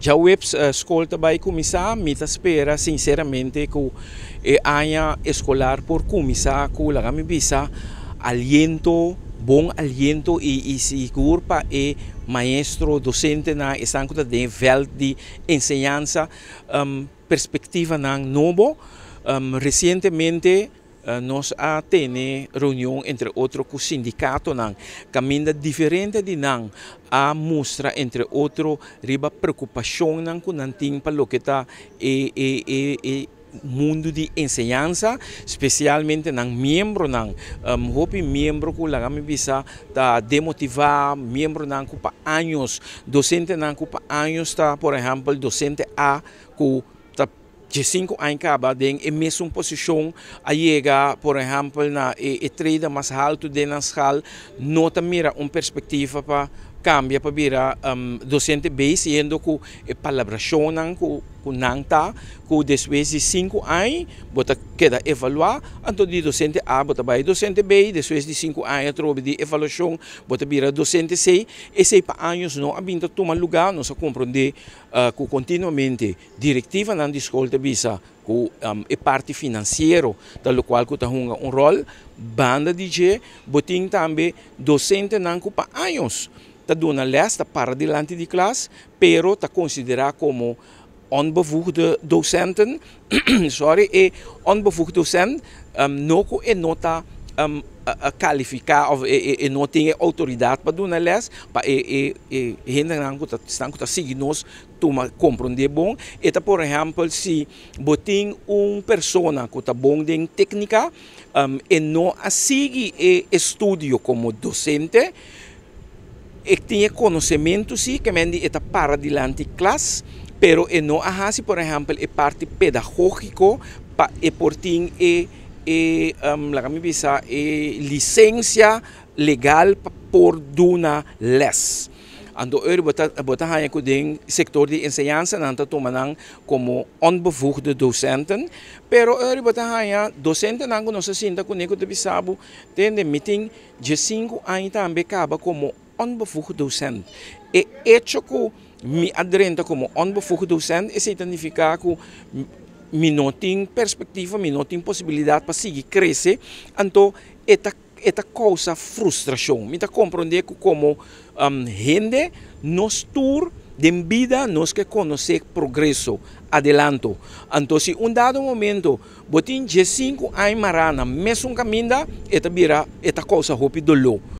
Djaweps skol ta bai kuminsá. Mi ta spera sinseramente ku e aña eskolar por kuminsá ku, laga mi bisa, aliento, bon aliento i sigur pa e maestro, dosentenan, esnan ku ta den e vèlt di enseñansa, perspektivanan nobo. Resientemente nos a tene reunion entre otro ku sindikatonan kaminda diferente di nan a mustra entre otro riba preokupashonnan ku nan tin pa loke ta e e mundu di enseñansa, spesialmente nan miembronan. Hopi miembro ku, laga mi bisa, ta demotivá, miembronan ku pa años, dosentenan ku pa años ta, por ehèmpel, dosente A ku ta 5 aña kaba den e mesun posishon, a yega, por ehèmpel, na e trede mas haltu den nan schaal, no ta mira un perspektiva pa kambia pa bira dosente B, siendo ku e palabrashonnan ku nan ta ku despues di 5 aña bo ta keda evaluá, anto di dosente A bo ta bai dosente B, despues di 5 aña atrobe di evaluashon bo ta bira dosente C. Esei pa años no a bin ta tuma lugá. Nos a komprondé ku kontinuamente direktivanan di skol ta bisa ku e parti finansiero ta lokual ku ta hunga un ròl. Banda di dje, bo tin tambe dosentenan ku pa años ta duna lès, ta para dilanti di klas, pero ta konsiderá komo onbevoegde docenten. Sorry, e onbevoegd docent no ku e no ta kalifiká òf e no tin e outoridat pa duna lès. Pa e hendenan ku ta esnan ku ta sigui nos tuma komprondé bon, e ta, por ehèmpel, si bo tin un persona ku ta bon den téknika, e no a sigui e estudio komo dosente, e tin e konosementu sí, ke men di e ta para dilanti klas, pero e no a hasi, por ehèmpel, e parti pedagógiko pa e por tin e laga mi bisa, e lisensia legal pa por duna lès. Anto ora bo ta haña ku den sektor di enseñansa nan ta tuma nan komo onbevoegde docenten, pero ora bo ta haña dosentenan ku nos a sinta kuné ku ta bisa bo: "Tende, mi tin 15 aña tambe kaba komo onbevoegd docent. E echo ku mi a drenta komo onbevoegd docent, esei ta nifiká ku mi no tin perspektiva, mi no tin posibilidat pa sigui krese." Anto e ta kousa frustrashon. Mi ta komprondé ku komo hende nos tur den bida nos ke konosé progreso, adelanto. Anto si un dado momento bo tin 5 aña mará na mesun kaminda, e ta bira, e ta kousa hopi doló.